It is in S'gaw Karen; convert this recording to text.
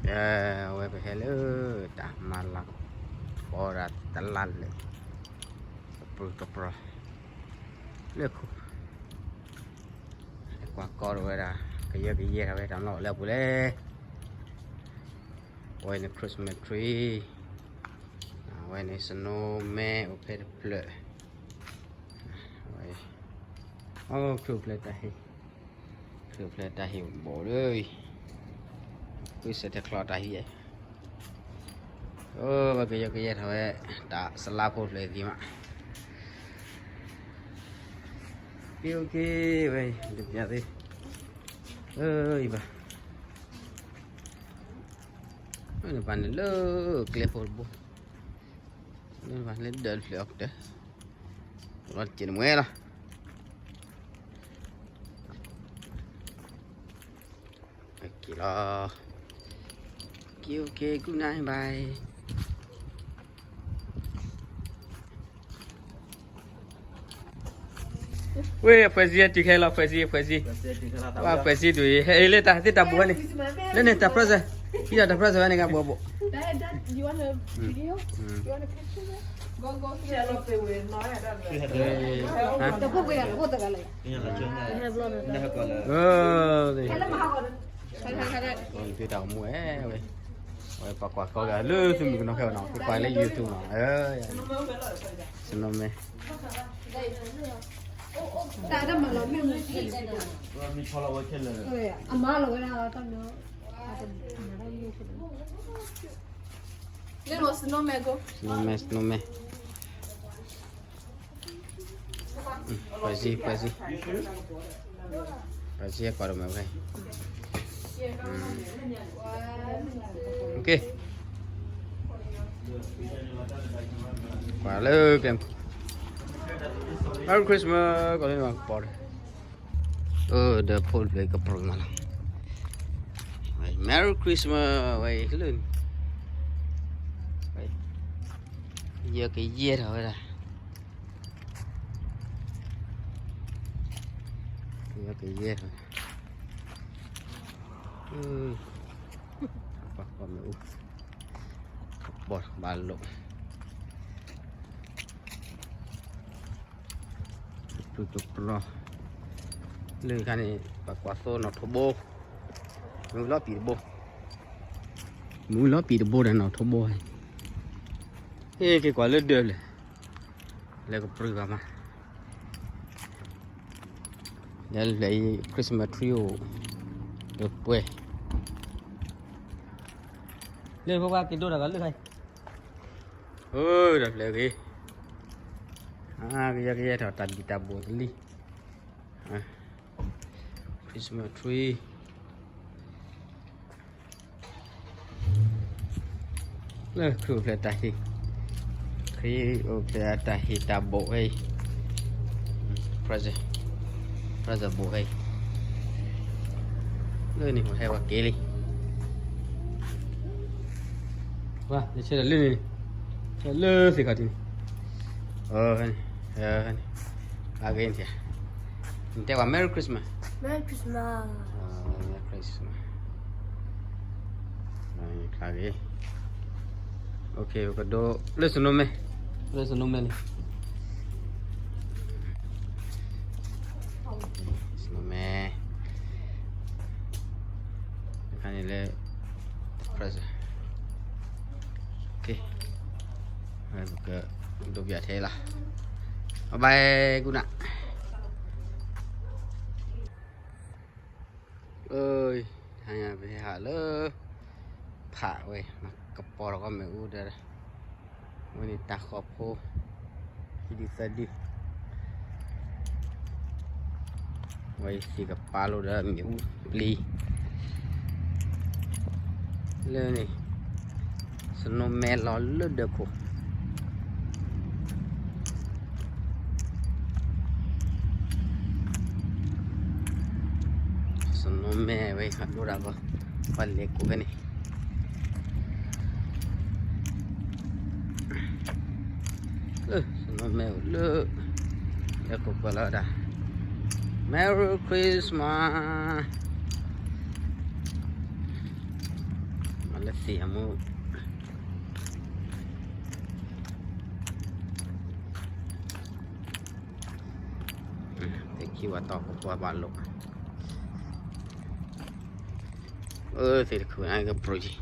အဝဲပဟဲလၢ တၢ်မၤလၤကပီၤဒၣ်တလါလဲၣ်, ကပြုၢ်ကပြီၤ လၢခိၣ် ကွၢ်ကီဝဲဒၣ် ကယၢကယဲထီၣ်ဝဲတၢ်မၤလီၢ်လၢအပူၤလဲၣ်. အဝဲန့ၣ် Christmas tree, အဝဲန့ၣ် snowman အိၣ်ဖဲတဖျၢၣ်, အဝဲ အိၣ် ခုၣ်ဖျဲးတၢ်ဟ့ၣ် ခုၣ်ဖျဲးတၢ်ဟ့ၣ်ဘိၣ်လၢ ကွံစဲးထဲချီတၢ်ဟ့ၣ်, အိၣ် ဝဲကယၢကယဲထီၣ်ဝဲ တၢ်စလါဖိဖျဲးသံမး, က့ okay ဝဲ တပျးသ့, အံၤဘၣ်, နပၢ်န့ၣ်လၢကျဲဖိတဘိ, နပၢ်လၢဒၢးတဖျၢၣ်အီၤကတၢၢ်, လီၤတက့ၢ်နမွဲလီၤ. က့ၤလီၤ. က့ၤ okay, good night, bye. ဝ့ၢ် အဖွဲ့အစည်းတုၤခဲလီၤ, အဖွဲ့အစည်း, အဖွဲ့အစည်း, ဝဲ အဖွဲ့အစည်းတုၤအံၤ ဟဲလၢတၢ်သ့တၢ်ဘိၣ်ဝဲန့ၣ်, လၢန့ၣ်တၢ် present, ဟံးဒီးတၢ် present ဝဲန့ၣ်ကဘိၣ်ဘိၣ်. Dad, Dad, you want a video? You want a picture? Go, go, go. တၢ်ဘိၣ်ဝဲဒၣ်လၢဘိၣ်တဂၤလၢ အဝဲပှၤကွၢ်ကီဂၤလၢသုးမုၢ်ကနီၤခဲအံၤနီၤ, ပကွၢ်လၢ YouTube နီၤ, snowman, တၢ်မၤလီၤမ့ၢ်မုၢ်ခဲလၢာ်, အမၤလီၤဝဲဒၣ်တၢ်မၤ, snowman, snowman. ပှၤစံး, ပှၤစံး, ပှၤစံးကွၢ်ဒိၣ်မးဝဲ, okay, ကွၢ်လၢကဲ, Merry Christmas ကီးလၢနကပီၤဒီး, အိၣ်ဒီးဖိတဖျၢၣ်ကပြုၢ်မးလီၤ, Merry Christmas ဝဲလၢ, ယကယဲၢ်ထီၣ်ဝဲဒၣ် ကယဲၢ်ထီၣ်, ပှၤကီၢ်မ့ၣ်အူ, ကပီၤဘၣ်လိာ်, ကပြုၢ်ကပြီၤ, လၢခါန့ၣ် ပှၤကွၢ်သိနီၣ်ထိးဘိ, မ့ၣ်အူလီၤပံာ်တဘိ, မ့ၣ်အူလီၤပံာ်တဘိဒီးနီၣ်ထိးဘိ, ဟ့ၣ်က့ၤကွၢ်လၢဒၢးလဲၣ်, လၢကပြုၢ်ဘၣ်မး, လၢလၢအံၤ Christmas tree အိၣ်, ဒီးပှဲၤ, လၢဖိခွါက့ၤဒိတၢ်ကီလၢခါအံၤ, အိၣ်ဒီးဖျဲးဂ့ၤ, ကယဲၢ်ကယဲၢ်ထီၣ်တၢ်ဘံၣ်တၢ်ဘိၣ်တလံ, Christmas tree လၢခရံာ်အိၣ်ဖျဲၣ်တၢ်ဟ့ၣ်, ခရံာ်အိၣ်ဖျဲၣ်တၢ်ဟ့ၣ်တၢ်ဘိၣ်ဝဲအံၤ, present, present ဘိၣ်ဝဲအံၤ, လၢန့ၣ်ပဟဲဝဲက့ၤလံ, ဝဲ ယဆဲးဒီးလၢန့ၣ်, လၢသ့ၣ်ခီၣ်ထံးန့ၣ်, အန့ၣ်, အဂ့ၢ်န့ၣ်, နတဲဝဲ Merry Christmas, Merry Christmas, Merry Christmas, ဖျါဂ့ၤ, okay ပကဒိလၢ snowman, လၢ snowman န့ၣ်, snowman အခါန့ၣ်လၢ present, okay, ပကဒိးဘၣ်ထဲလီၤ, bye bye, good night. အၢ, တဟါညါပဟဲဟးလၢ ဖးဝဲ မၤကပီၤထီၣ်ကီၢ်မ့ၣ်အူဒီး ဝဲန့ၣ်တၢ်ဃီဖိ ခံဒုသၢဒု ဝဲသ့ၣ်ကပၤလိာ်ဒီးမ့ၣ်အူပျံၤ လၢန့ၣ် snowman လီၤလၢဒၢးခိၣ် snowman ဝဲဟးဒိတၢ်ကီ ပှၤလဲၤကိးဖဲန့ၣ် လၢ snowman အိၣ်လၢ လဲၤကိးကွၢ်လီၤဝဲဒၣ် Merry Christmas, Merry Christmas. လၢသ့ၣ်အမူ, သ့ၣ်ခံဝဲတီၢ်ကပှၢ်ဘၣ်လိာ်, အၢ သ့ၣ်တခုအကပြိယံၤ